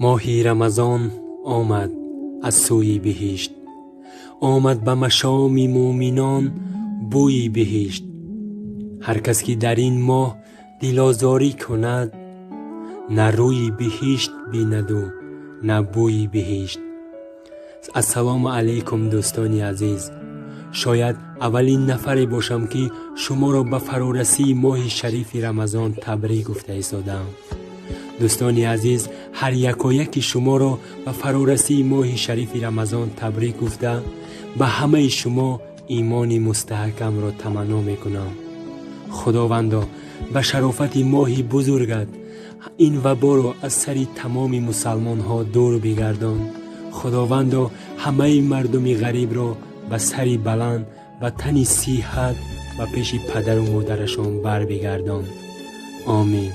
Моҳи Рамазон омад аз сӯи биҳишт, омад ба машоми мӯъминон бӯи биҳишт. Ҳар кас ки дар ин моҳ дилозорӣ кунад, на рӯи биҳишт бинаду на бӯи биҳишт. Ассалому алайкум, дӯстони азиз. Шояд аввалин нафаре бошам, ки шуморо ба фарорасии моҳи шарифи Рамазон табрик гуфта истодаам. Дӯстони азиз, ҳар якояки шуморо ба фарорасии моҳи шарифи Рамазон табрик гуфта, ба ҳамаи шумо имони мустаҳкамро таманно мекунам. Худовандо, ба шарофати моҳи бузургат ин ваборо аз сари тамоми мусалмонҳо дур бигардон. Худовандо, ҳамаи мардуми ғарибро ба сари баланд, ба тани сиҳат ба пеши падару модарашон барбигардон. Омин.